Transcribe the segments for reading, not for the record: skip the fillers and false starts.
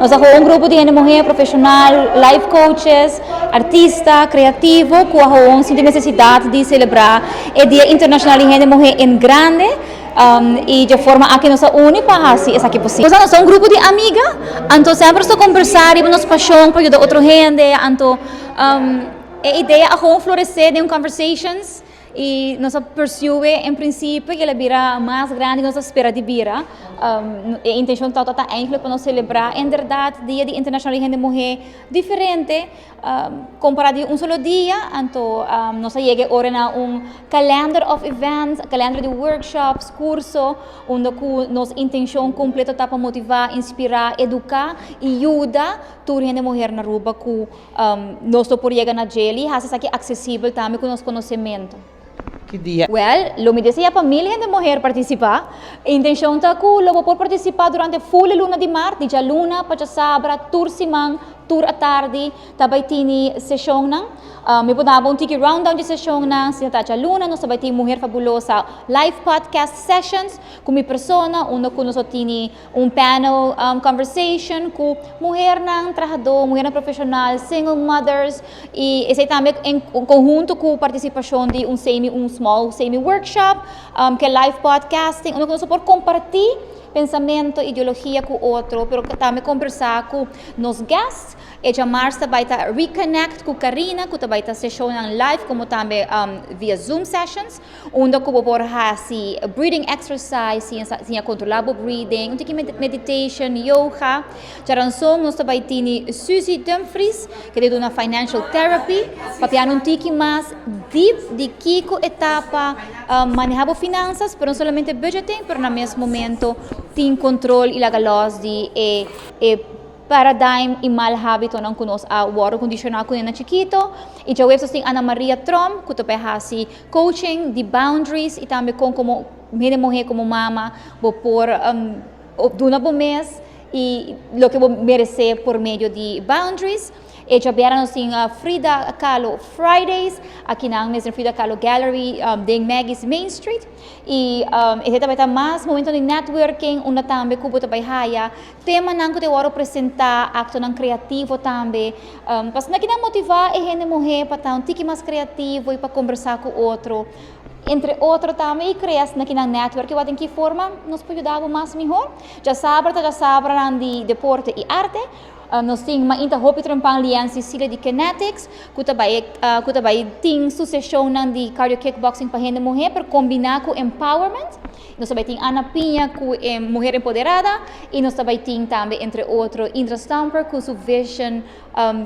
Nos ta un grupo di hende muhé profeshonal, life coaches, artista, kreativo ku a gewoon sinti nesesidat di selebrá e Dia Internashonal di Hende Muhé en grande i dje forma aki nos a uni pa hasi esaki posibel. Nos ta un grupo di amiga, anto semper nos ta kombersá riba nos pashon pa yuda otro hende, anto e idea a gewoon floresé den conversations. I nos a pursue en prinsipio i el a bira mas grandi ku nos a spera di bira. E intenshon tabata ta eigenlijk pa nos selebrá inderdat Dia di Internashonal di Hende Muhé diferente kompará di un solo dia. Anto nos a yega e ora na un kalender of events, kalender di workshops, kurso, unda ku nos intenshon kompleto ta pa motivá, inspirá, eduká i yuda tur hende muher na Aruba ku Nos lo por yega na djel i hasi esaki aksesibel tambe ku nos konosementu. Ki dia? Wèl, lo mi desea pa mil hende muher partisipá. E intenshon ta ku lo bo por partisipá durante ful e luna di mart, di djaluna pa djasabra, tur siman, tur atardi ta bai tini seshonnan. Mi por daba un tiki rundown di seshonnan. Si ta djaluna nos ta bai tin Muher Fabulosa live podcast sessions ku mi persona unda ku nos lo tini un panel conversation ku muhernan trahadó, muhernan profeshonal, single mothers i esei tambe en konhunto ku partisipashon di un semi un small semi workshop ke live podcasting unda ku nos por kompartí pensamentu, ideologia ku otro pero tambe kombersá ku nos guests. E djamars ta bai ta reconnect ku Karina ku ta bai ta seshonnan live komo tambe via zoom sessions. Unda ku bo por hasi breathing exercise, siña kontrolá bo breathing, un tiki meditation, yoga. Djaranson nos ta bai tini Suzy Dumfries, ke ta duna financial therapy, papia un tiki mas deep di kiko e ta pa maneha bo finansas, pero no solamente budgeting, pero na mes momento tin kontrol i laga lòs di e paradigm y mal habitonan cu nos a wordo condiciona cu na chikito. Y djaweps nos tin Ana Maria Tromp cu ta bay haci coaching di boundaries y tambe con como hende muhe como mama bo por duna bo mes y loke bo merece por medio di boundaries. E djabièrnè nos tin Frida Kahlo Fridays akinan mes den Frida Kahlo Gallery den Maggie's Main Street. Y esey ta bay ta mas momento di networking unda tambe cu bo ta bay haya Temanan ku ta wòrdu presentá, aktonan kreativo tambe. Pasobra kinan motivá e hende muhé pa ta un tiki mas kreativo i pa kombersá ku otro. Entre otro tambe i krea asina kinan netwerk i wak den ki forma nos por yuda bo mas mihó. Djasabra ta djasabranan di deporte i arte. Nos tin mainta hopi trempan Lian Cecilia di Kinetics ku ta bai ku ta bai tin su seshonnan di cardio kickboxing pa hende muhé pero kombiná ku empowerment. Nos ta bai tin Ana Piña ku e Muher Empoderada i nos ta bai tin tambe entre otro Indra Stamper ku su Vision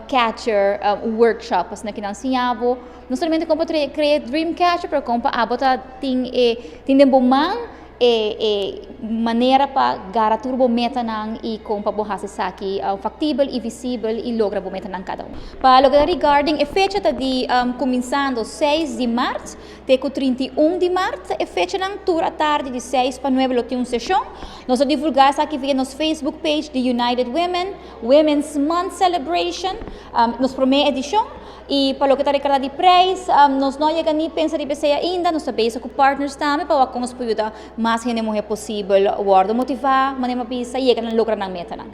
Catcher workshop. Asina ki nan siña bo no solamente kon pa krea dream catcher pero kon pa abo ta tin e tin den bo man e e manera pa gara tur bo metanan i kon pa bo hasi esaki faktibel i visibel i logra bo metanan kada un. Pa loke ta regarding e fecha ta di kuminsando 6 di mart Te ku 31 di mart e fechanan tur atardi di 6 pa 9 lo tin un seshon. Nos a divulgá esaki via nos Facebook page di United Women, Women's Month Celebration, nos promé edishon. I pa loke ta rekordá di preis, nos no a yega ni pensa riba esei ainda. Nos ta bezig ku partners tambe pa wak kon nos por yuda mas hende muhé posibel wòrdu motivá, manera mi a bisa, yega na logra nan metanan.